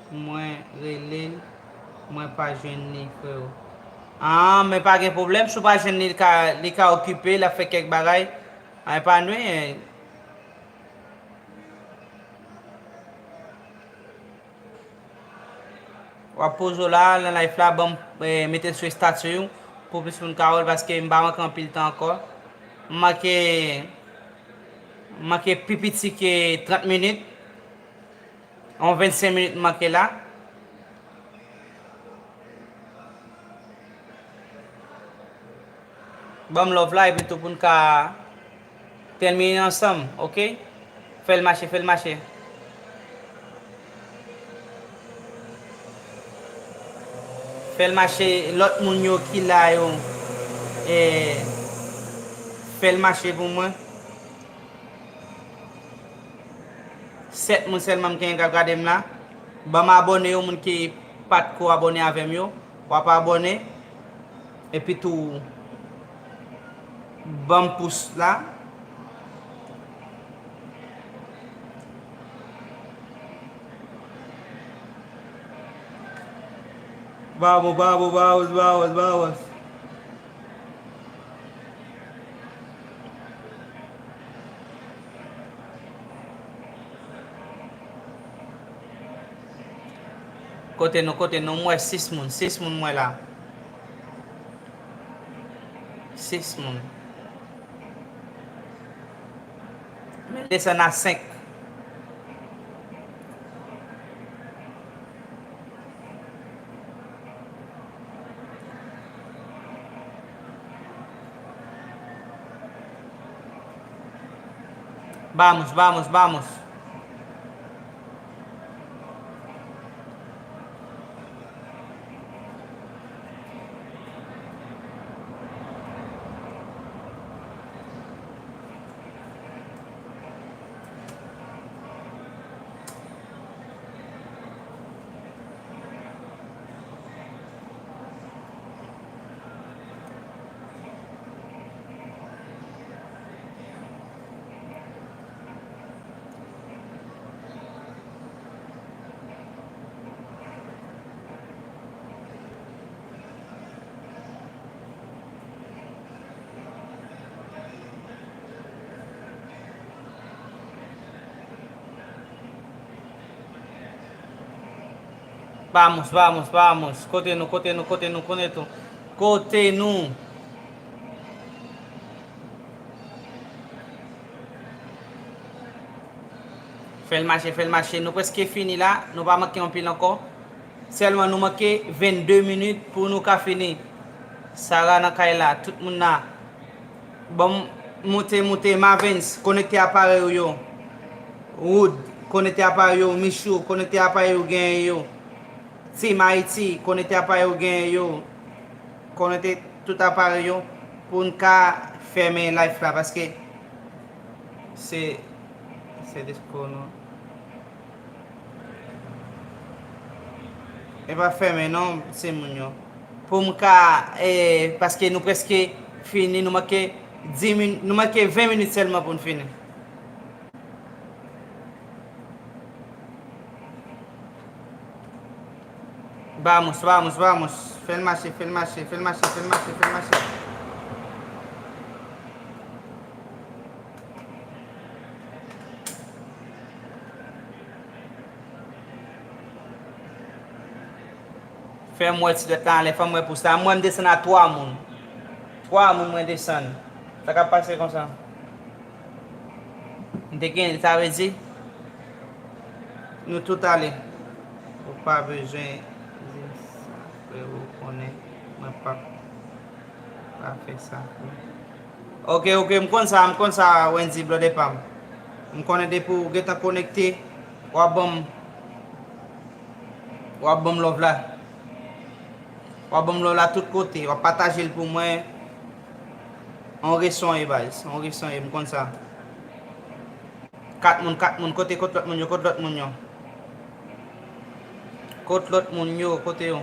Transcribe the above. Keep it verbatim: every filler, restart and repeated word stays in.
Mwen rele l, mwen pa jwenn li, freo. Ah, men pa gen pwoblèm, si w pa jwenn li, li ka, li ka okipe, l ap fè kèk bagay. Ah, epanouye. W ap poze w la, nan live la, ban m, eh, mete l sou estati w, pou plis moun ka wè l, paske m pa manke anpil tan ankò. M manke, m manke pi piti ke trant minit. On vennsenk minit m manke la. Ban m love la, epi tou pou n ka termine ansanm, oke? Fè l mache, fè l mache. Fè l mache, lòt moun yo ki la yo, eh, fè l mache pou mwen. Sèt moun sèlman m gen k ap gade m la. Ban m abòne yo, moun ki pa t ko abòne avè m yo. W ap abòne. Epi tou, ban m pous la. Vamos, vamos, vamos, vamos, vamos. Kote nou, kote nou, m wè sis moun, sis moun m wè la. Sis moun. Men desann a senk. Vamos, vamos, vamos. Vamos, vamos, vamos. Kote nou, kote nou, kote nou, kote nou. Kote nou. Fè l mache, fè l mache. Nou prèske fini la. Nou pa manke anpil ankò. Sèlman nou manke vennde minit pou nou ka fini. Sara nan kay la. Tout moun la. Bon, moute, moute. Mavens, konekte aparèy ou yo. Wood, konekte aparèy ou. Michou, konekte aparèy ou, genyen yo. Team Haiti, konekte aparèy ou, genyen yo. Konekte tout aparèy yo pou n ka fèmen live la, paske se, se disko nou. E pa fèmen non, timoun yo. Pou m ka, eh, paske nou prèske fini, nou manke dis minit, nou manke ven minit sèlman pou n fini. Vamos, vamos, vamos. Fè l mache, fè l mache, fè l mache, fè l mache, fè l mache. Fè m wè ti dwèt la anlè, fè m wè pous la. Mwen, m desann a twa moun. Twa moun mwen desann. Sa k ap pase konsa? M te gen, sa vle di, nou tout ale. Ou pa bezwen di sa, frè, ou konnen mwen p ap pa fè sa, frè. Oke, oke, m konn sa, m konn sa, Wendy, blòdè pa m. M konnen depi w gentan konekte, w ap ban m, w ap ban m love la. W ap ban m love la tout kote, w ap pataje l pou mwen. On reson e baz, on reson e, m konn sa. Kat moun, kat moun, kote, kot lòt moun yo, kot lòt moun yo? Kot lòt moun yo, kote yo?